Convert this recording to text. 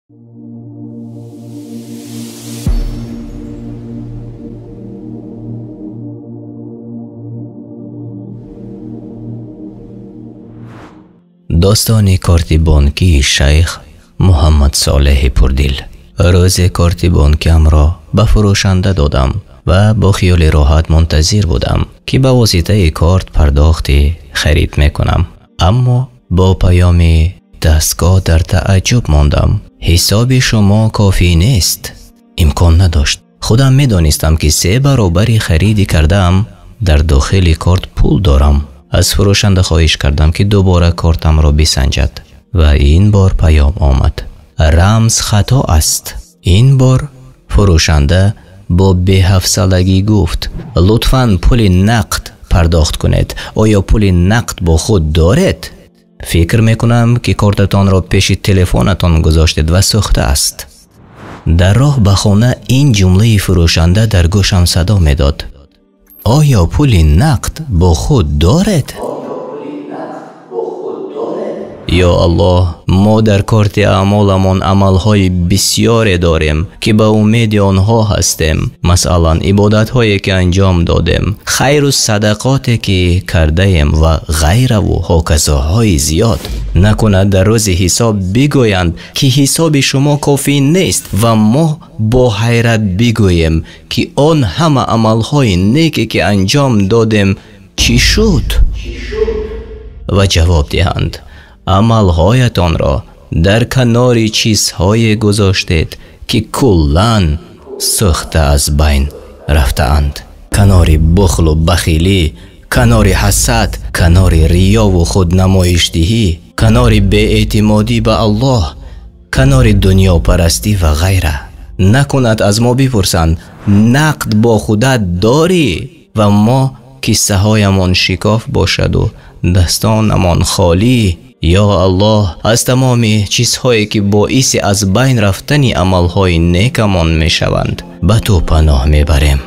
Достони корти бонкии шайх Муҳаммад Солеҳи Пурдил. Рӯзе корти бонкиамро ба фурӯшанда додам ва бо хиёли роҳат мунтазир будам, ки ба воситаи корт пардохти харид мекунам. Аммо бо паёми дастгоҳ дар тааҷҷуб мондам. Ҳисоби шумо кофӣ нест. Имкон надошт. Худам медонистам, ки 3 баробари хариди кардаам дар дохили корт пул дорам. Аз фурӯшанда хоҳиш кардам, ки дубора кортамро бисанҷад ва ин бор паём омад. Рамз хато аст. Ин бор фурӯшанда бо беҳавсалагӣ гуфт: лутфан пули нақд пардохт кунед. Оё пули нақд бо худ доред? Фикр мекунам, ки кортатонро пеши телефонатон гузоштед ва сӯхта аст. Дар роҳ ба хона ин ҷумлаи фурӯшанда дар гӯшам садо медод: оё пули нақд бо худ доред? Ё Аллоҳ, мо дар корти аъмоламон амалҳои бисёре дорем, ки ба умеди онҳо ҳастем. Масалан, ибодатҳое ки анҷом додем, хайру садақоте ки кардаем ва ғайраву ҳоказоҳои зиёд. Накунад дар рӯзи ҳисоб бигӯянд, ки ҳисоби шумо кофӣ нест ва мо бо ҳайрат бигӯем, ки он ҳама амалҳои неке ки анҷом додем чӣ шуд? Ва ҷавоб диҳанд: амалҳоятонро дар канори чизҳое гузоштед, ки куллан сӯхта аз байн рафтаанд. Канори бухлу бахилӣ, канори ҳасад, канори риёву худнамоишдиҳӣ, канори беэътимодӣ ба Аллоҳ, канори дунёпарастӣ ва ғайра. Накунад аз мо бипурсанд: нақд бо худат дорӣ? Ва мо киссаҳоямон шикоф бошаду дастонамон холӣ. Ё Аллоҳ, аз тамоми чизҳое ки боиси аз байн рафтани амалҳои некамон мешаванд, ба ту паноҳ мебарем.